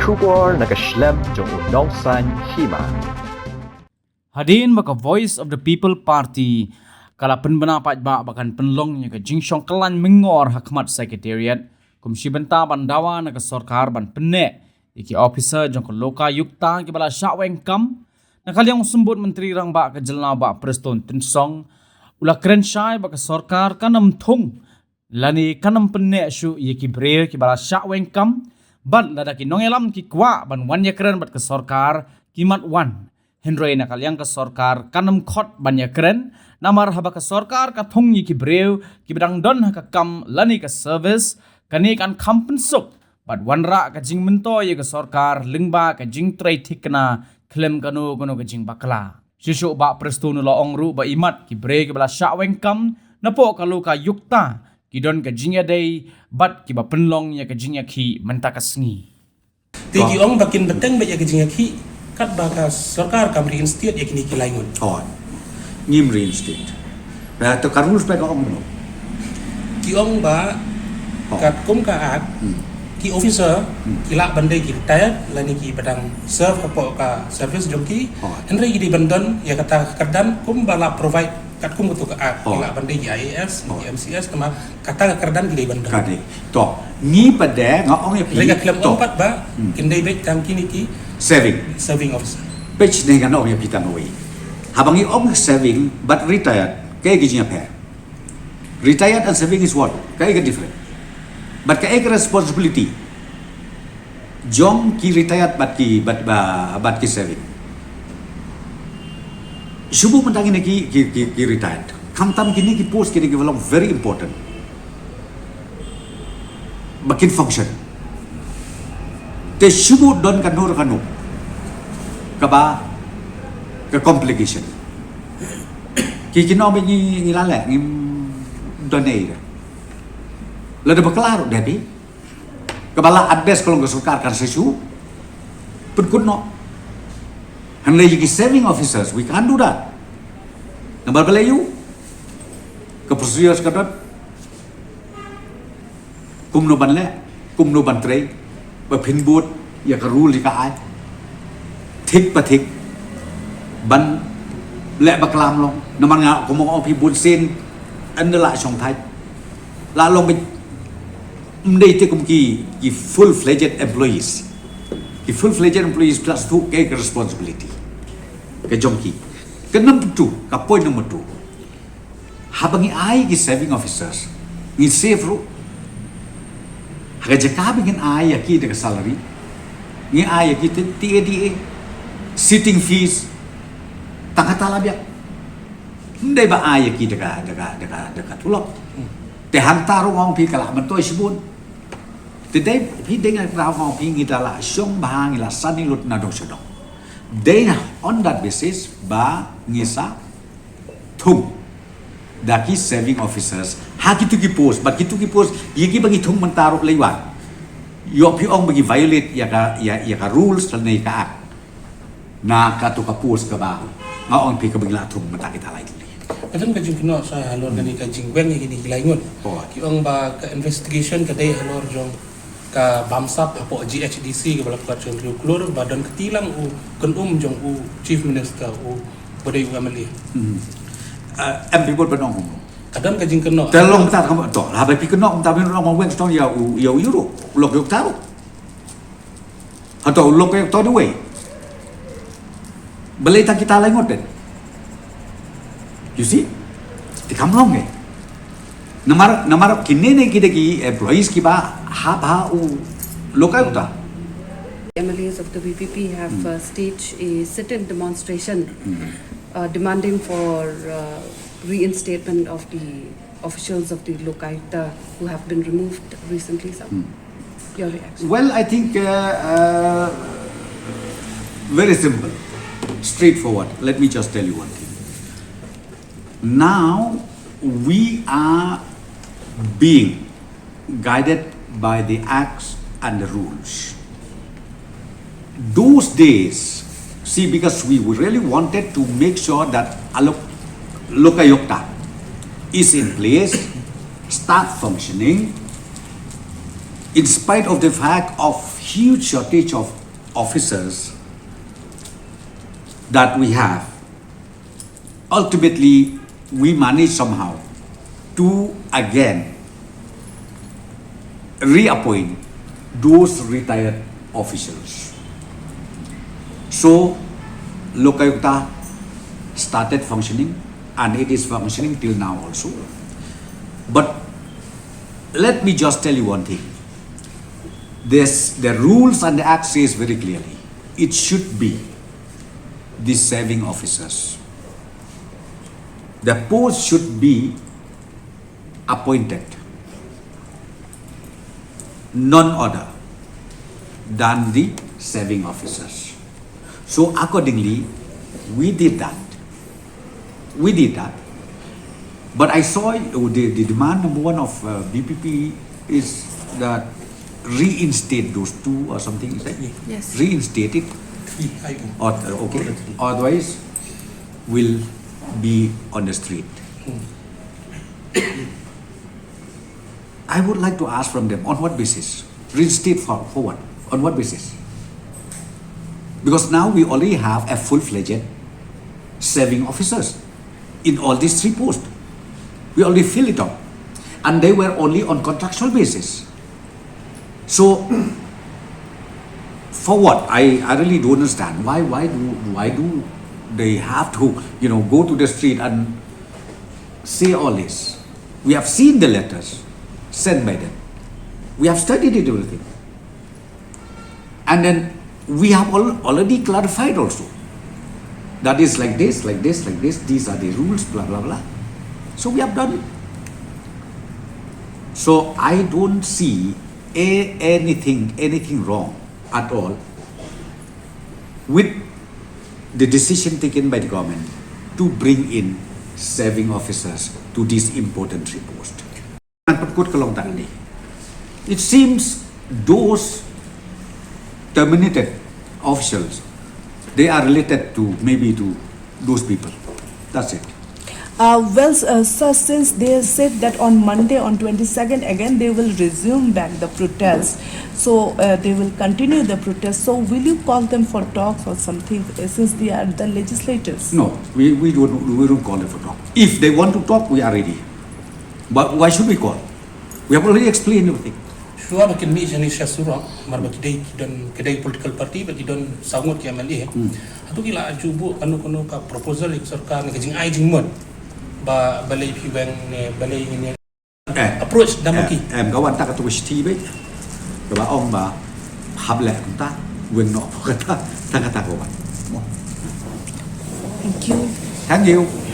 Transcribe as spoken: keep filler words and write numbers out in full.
Khubor na ka shlem jong u Nongsaiñ Hima. Hadien ba ka Voice of the People Party ka la pynbna paidbah ba kan pynlong ïa ka jingshong kyllain myngor ha khmat Secretariat, kum shi bynta ban dawa na ka sorkar ban pynneh ïa ki officer jong ka Lokayukta kiba la shah weng kam, na ka liang u Symbud Myntri Rangbah ka jylla Bah Prestone Tynsong u la kren shai ba ka sorkar kan ym thung lane kan ym pynneh shuh ïa ki briew kiba la shah weng kam, bad lada ki nongïalam ki kwah ban wan ïakren bad ka sorkar, ki mat wan. Hynrei na ka liang ka sorkar kan ym khot ban ïakren, namar haba ka sorkar ka thung ïa ki briew kiba dang don ha ka kam lane ka service, kane kan kham pynsuk bad wanrah ka jingmyntoi ïa ka sorkar lyngba ka jingtrei thikna khlem kano kano ka jingbakla. Shuh shuh Bah Prestone u la ong ruh ba imat ki briew kiba la shah weng kam napoh ka Lokayukta ki don ka jingïadei bad kiba pynlong ïa ka jingïakhih mynta ka sngi. Te ki ong ba kin bteng beit ïa ka jingïakhih katba ka sorkar kam reinstate ïa kine ki laingut. Oh, ngim reinstate. Ba to ka rules ba ka ong no. Ki ong ba, oh, katkum ka Act, hmm, ki officer, hmm, ki lah ban dei ki retired lane kiba dang serve hapoh ka service jong ki. Oh. Hynrei ki dei ban don ïa kata ka kyrdan kumba la provide katkum kato ka Act. Oh. Ki lah ban dei ki I A S, oh, ki M C S, namar kata ka kyrdan ki dei ban don. Ka dei. To, ngi pat de nga ong ïa phi. Hynrei ka khlem ong pat ba, hmm, kin dei beit tang kine ki serving, serving officer. Peit ne nga ong ïa phi tang wei. Haba ngi ong serving bad retired, kaei ka jingïapher? Retired and serving is what? Kaei ka different? Bad kaei ka responsibility jong ki retired bad ki, bad, ba-, bad ki serving? Shu buh mynta kine ki, ki, ki, ki retired. Khamtam kine ki post kine kiba long very important ba kin function. Te shu buh don kano kano kaba ka complication. Ki, ki nong ba ngi, ngi la leh, ngim don ei de. Lada bakla ruh de phi, kaba la address ka long ka sorkar kan sa shu pynkut noh. Hynrei ki serving officers, we can't do that. Namar balei? Ïoh ka procedures ka don. Kumno ban leh, kumno ban trei, ba phin bud ïa ka rule ïa ka ai. Thik pa thik ban leh bakla long. Namar nga kum ong phi bun sien, ynda la shong thait, la long beit, ym dei te kum ki, ki full fledged employees. Ki full fledged employees plus tu kaei ka responsibility ka jong ki. Ka number two, ka point number two. Haba ngi ai ki serving officers, ngi save ruh. Ha ka jaka ba ngin ai ïa ki da ka salary, ngi ai ïa ki te T A D A, sitting fees, tang kata la biang. Ym dei ba ai ïa ki da ka, da ka, da ka, da ka tulop. Te hangta ruh nga ong phi ka la myntoi shibun. Te dei phi dei nga ruh nga ong phi ngi da la shong bha, ngi la sani lut na dong sha dong. Dei na on that basis ba ngi sa thung da ki serving officers ha kitu ki post, bad kitu ki post ïa kiba ngi thung mynta ruh lei wan. Ïoh phi ong ba ngi violate ïa ka, ïa, ïa ka rules lane ka act na katu ka post kaba nga ong phi kaba ngi la thung mynta kita lai tylli. Ka don ka jingkynnoh sa halor kane ka jingweng ïa kine ki lai ngut. Oh. Ki ong ba ka investigation ka dei halor jong ka bamsap hapoh G H D C kaba la pynlong jong u klur ba don kti lang u kynum jong u Chief Minister uba dei u M L A. Hmm. Ah, em phi bud ban ong kumno? Ka don ka jingkynnoh. Te long ta kumno to? Haba phi kynnoh kumta phin ong weng sdang ïa u, ïa u Euro. U Lokayukta ruh. Hato u Lokayukta dei wei? Balei tang kita lai ngut de? You see? Te kam long eh. Namar, namar kine ne ki dei ki employees kiba hap ha u Lokayukta. M L As of the V P P have, hmm, uh, staged a sit-in demonstration, hmm, uh, demanding for, uh, reinstatement of the officials of the Lokayukta who have been removed recently, sir. Hmm. Your reaction? Well, I think, uh, uh, very simple, straightforward. Let me just tell you one thing. Now, we are being guided by the acts and the rules. Those days, see, because we really wanted to make sure that a Lok-, Lokayukta is in place, start functioning, in spite of the fact of huge shortage of officers that we have, ultimately we manage somehow to again reappoint those retired officials. So, Lokayukta started functioning and it is functioning till now also. But let me just tell you one thing. This, the rules and the act says very clearly, it should be the serving officers. The post should be appointed, none other than the serving officers. So accordingly, we did that. We did that. But I saw, uh, the, the demand number one of, uh, B P P is that reinstate those two or something, is that? Yes. Reinstate it. Three, I O. Or, okay. All the three. Otherwise, will be on the street. Hmm. I would like to ask from them, on what basis? Reinstate for, for what? On what basis? Because now we already have a full-fledged serving officers in all these three posts. We already fill it up. And they were only on contractual basis. So, for what? I, I really don't understand. Why, why do, why do they have to, you know, go to the street and say all this? We have seen the letters sent by them. We have studied it, everything. And then we have al-, already clarified also. That is like this, like this, like this. These are the rules, blah, blah, blah. So we have done it. So I don't see a-, anything, anything wrong at all with the decision taken by the government to bring in serving officers to this important post. Ngan pynkut ka long tang ni. It seems those terminated officials, they are related to, maybe to those people. That's it. Uh, well, uh, sir, since they said that on Monday, on twenty-second, again they will resume back the protest. So uh, they will continue the protest. So will you call them for talks or something, uh, since they are the legislators? No, we, we don't, we don't call them for talk. If they want to talk, we are ready. But why should we call? We have already explained everything. Shuwa ba kin mih shane sha surok, mar ba ki dei, ki don, ki dei political party, ba ki don saw ngut ki M L A. Hmm. Hato ki la ju buh kano kano ka proposal ïa ka sorkar ne ka jingai jingmut ba, balei phi weng ne, balei ne. Eh. Approach da ma ki. Eh, em, ka wan ta ka tu ka shithi ba. Ka ba ong ba hap leh kumta, weng noh kata, ta kata ka wan. Thank you. Thank you.